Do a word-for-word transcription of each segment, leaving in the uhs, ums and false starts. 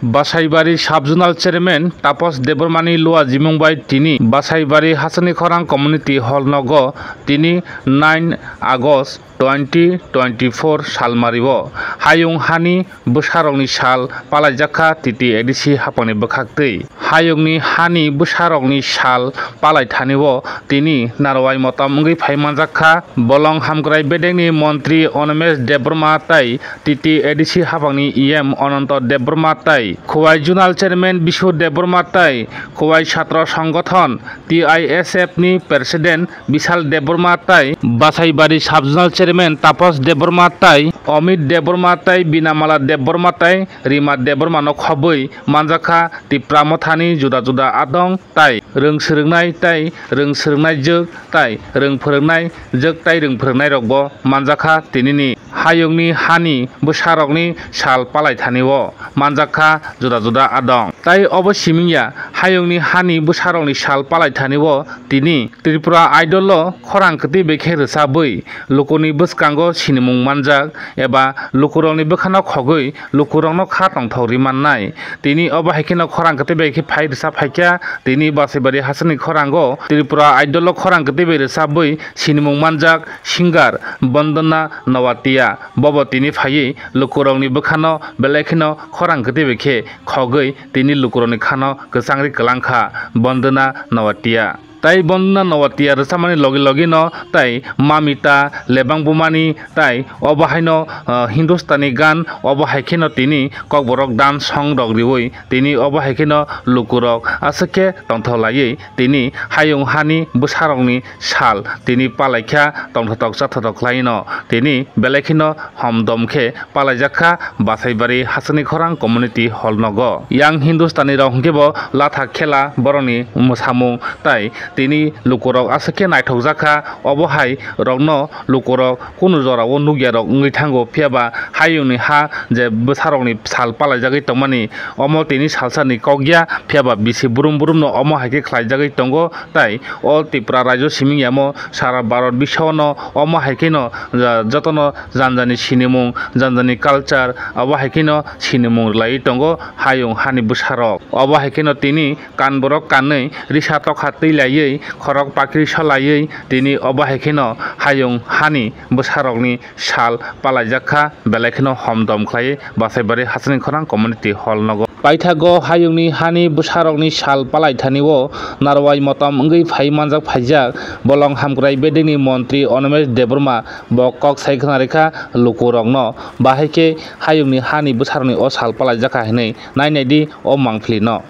Basaibari Sub-Zonal Chairman Tapas Debbarmani luajimung bai tini Basaibari Hasani Khorang Community Hall nogo tini nine August twenty twenty-four salmario hayung hani bwsarokni sal palaijakha T T A D C haphangni bwkhaktwi. Hayungni hani bwsarokni sal palaithanio tini narwai motom wngwi phai manjakha. Bolong hamkrai bedekni montri Animesh Debbarma tai T T A D C haphangni E M Ananta Debbarma tai Khowai Zonal Chairman Bishu Debbarma tai Khowai Chhatro Songgothon T I S F ni President Bishal Debbarma tai Basaibari Sub-Zonal Chairman Tapas Debbarma tai Amit Debbarma tai Binamala Debbarma tai Rima Debbarmano khobwi manjakha Tipra Mothani juda juda adong tai rwng swrwngnai tai rwng swrwngnai jwk tai rwng phwrwngnai jwk tai rwng phwrwngnairokbo manjakha tinini hayungni hani bwsarokni sal palaithanio manjakha juda juda adong. Tai obo simingya hayungni hani bwsarokni sal palaithanio tini Tripura Idol o khorang kwtwi bai khe rwchabwi lukuni bwskango sinimung manjak eba lukurokni bwkhano khogwi lukurokno kha tongthok ri mannai. Tini obo hai kheno khorang kwtwi bai khe phai rwchap phaikha. Tini Basaibari Hasani khorango Tripura Idol o khorang kwtwi bai rwchabwi sinimung manjak singer Bondona Noatia. Bobo tini phaiwi lukurokni bwkhano belai kheno khorang kwtwi bai khe khogwi tini lukurokni khano kwchangri kwlangkha Bondona Noatia. Tai Bondona Noatia rwchapmani logi logi no tai Mamita, Lebang Bumani, tai obo haino, ah, Hindustani gan, obo hai kheno tini Kokborok dan song rok riwi tini obo hai kheno lukurok aswk khe tongthok laiwi tini hayung hani bwsarokni sal tini palaikha tongthotok chathotok khlaino tini belai kheno homdom khe palaijakha Basaibari Hasani Khorang Community Hall nogo. Yang Hindustani rok hwnkhe bo latha khela borokni mwsamung tai tini lukurok aswk khe naithokjakha. Obo hai rokno lukurok kunu jorao nukyarok wngwi thango, phiyaba hayungni ha je bwsarokni sal palaijagwi tongmani omo tini salsani kok ya, phiyaba bisi brum brumno omo hai khe khlaijagwi tongo. Tai o Tripura rajyo siming yamo sara Bharat biswano omo hai kheno, ah, jotono jani jani sinimung, jani jani culture, abo hai kheno sinimung rwlaiwi tongo hayung hani bwsarok. Obo hai kheno tini kan borok kanwi risa tokha twi laiwi khorok pakri so laiwi tini obo hai kheno hayung hani bwsarokni sal palaijak kha, belai kheno homdom khlai Basaibari Hasani Khorang Community Hall nogo. Paithago hayungni hani bwsarokni sal palaithanio narwai motom wngwi phai manjak phaijak bolong hamkrai bedekni montri Animesh Debbarma bo kok sai khna rikha lukurokno, bahai khe hayungni hani bwsarokni o sal palaijak kha hinwi nainai di o mangpili no.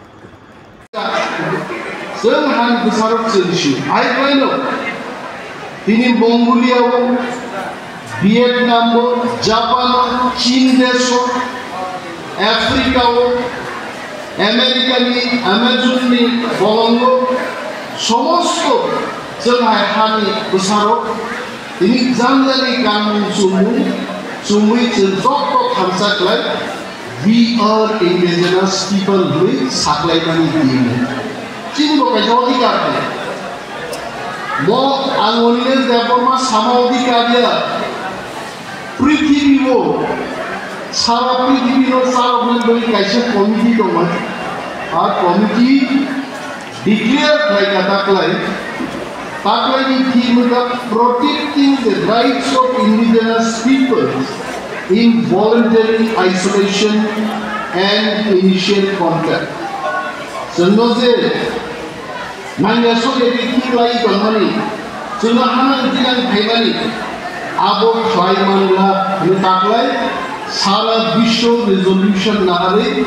Chwng hani bwsarok chwng si, hai khlaino. Tini Mongolia o, Vietnam o, Japan o, Chin desh o, Africa o, America ni Amazon ni bolongo, somosto chwng hai hani bwsarok. Tini jani jani kanmung chumung chumui chwng joto thansa khlai, "We are indigenous people" hwnwi saklaimani din. Chini bo kaisa odhikar khe. Mo ang onine Debbarma sama odhikar ya. Prithibi o, sara prithibi no charokna bagwi kaisa committee tongmani. A committee declare khlaikha taklai, taklaini theme wngkha Protecting the Rights of Indigenous Peoples in Voluntary Isolation and Initial Contact. Chwngno je nangya songya twi thik lai tongmani, chwngno hanang jinang phaimani, abo khlai mangla hwnwi taklai sara biswo resolution naharwi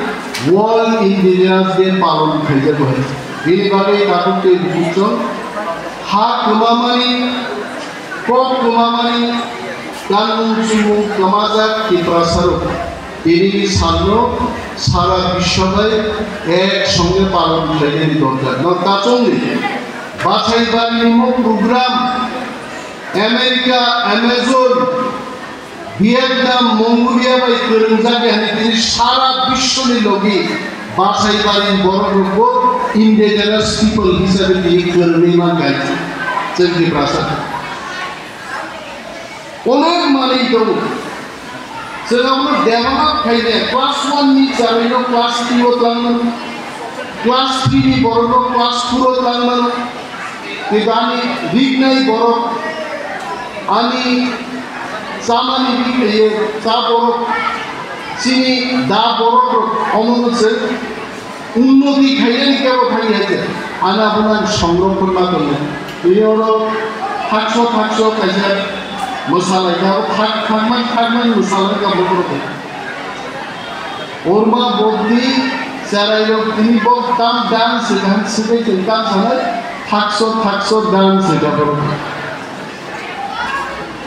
World Indigenous Day palon khaijago hai. Bini bagwi tabuk tei bukuchwng ha kwmamani, kok kwmamani, kanmung chumung kwmajak Tiprasarok. Tinini salno sara biswo bai ek songe palon khlainani dorkar. Nok tachongni bachai barni mo program America, Amazon, Vietnam, Mongolia bai kwrwngjak ya hwnwi tini sara biswni logi bachai bari borok rokbo indigenous people hisabe tini kwrwngwi mankha chwng Tiprasa. Onek manwi tongo. Chwng abono develop khaide, class one ni charaino class three o twlangmano, class three ni borokno class four o twlangmano. Tei ani riknai borok, ani chamani riknai cha borok, chini da borok rok omono chwng unnoti khainani kebo thangya khe, ano abono ang songrokhon ma tongnai. Bini oro thakso thakso kaisa mwsalaikha, thak-, thakmani thakmani mwsalaikha bokhorok. Urma boddi cherairok tini bo tam dance kha, swbai tong tam sanai, thakso thakso dance kha borok.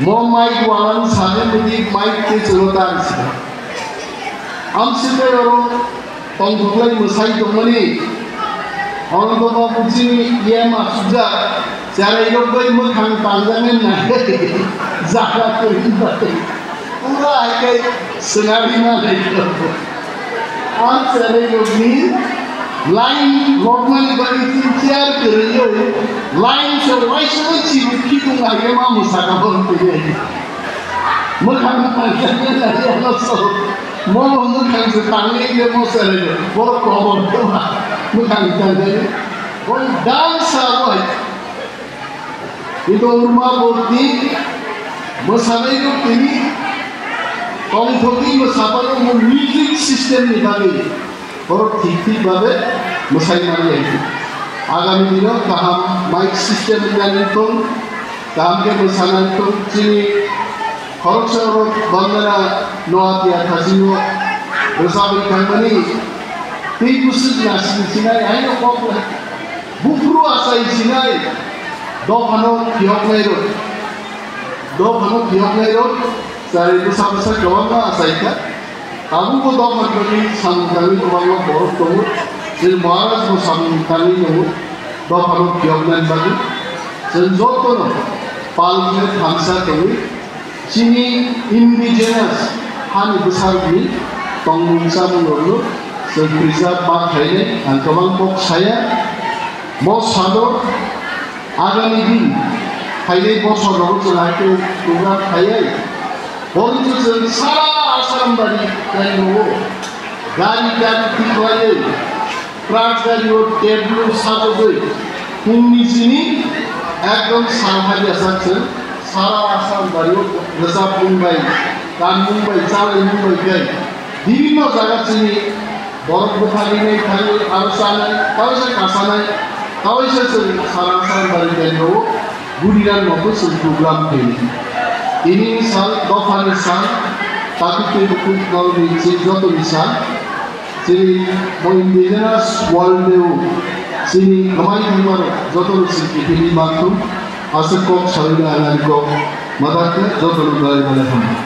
Mo mic walang sade mudi mic ke chwlo ta risi. Amswkhe oro tongthoklai mwsai tongmani. Oro to babu chini yem asukjak, cherairok bai mwkhang tangjak nai nai. Jaga kwrwi bai. Pura hai kai swnari ma nai. Ang cherairokni line lokmani bagwi chini chair kwrwiwi line se waisa waisa chibu khitung laiwi ma mwsaka bo twiwi. Mwkhang mwkhang khe ano so mono mwkhang se tangwi le mo cherairok borok kobor tongma mwkhang tangwi. Oi dance abo hai. Ito urma borokni mwsanairok tini tongthokwi mwsapano omo music system ni bagwi borok thik thik babe mwsai manya. Agami dino kaham mic system wngnani tong, kaham khe mwsanani tong. Chini khoroksa borok Bandana Noatia Thasingo rwchapwi thangmani tei bwswk nasing sinai haino kok lai. Buphuru achai sinai, dophano phiyoknairok, dophano phiyoknairok, chari bwsa bwsa kwbangma achaikha. Tabukbo dophani bagwi samung tangwi kwbangma borok tongo. Chini Maharaj bo samung tangwi tongo, dophano phiyoknani bagwi. Chwng jotono pal khe thansa tongwi, chini indigenous hani bwsarokni tongmung chamung rokno chwng preserve ma khainai ang kwbang kok saya. Mo salo agami din phainai bosor rogo chwng hai khe program khaiwi, borok chwng sara Assam bari kairogo gari gari tiklaiwi, truck gari o teblo sajagwi, phungni chini ekdom sal hadiya sak chwng sara Assam bari o rwchapmung bai, kanmung bai, chalaimung bai khe bibinno jaga chini borok bwthagwi nai thangwi aro chanai, kaisa kasanai, kaisa chwng sara Assam bari khe o Gudiran mokol chwng program khaini. Tini sal, dophani sal, tabuk tei bukhuk nalni chini jotoni sal. Chini bo indigenous world o chini kwmai thangmarok jotono chini kiphilwi manthung. Aswk kok sawi ang ani kok madak khe jotono belai belai hambai.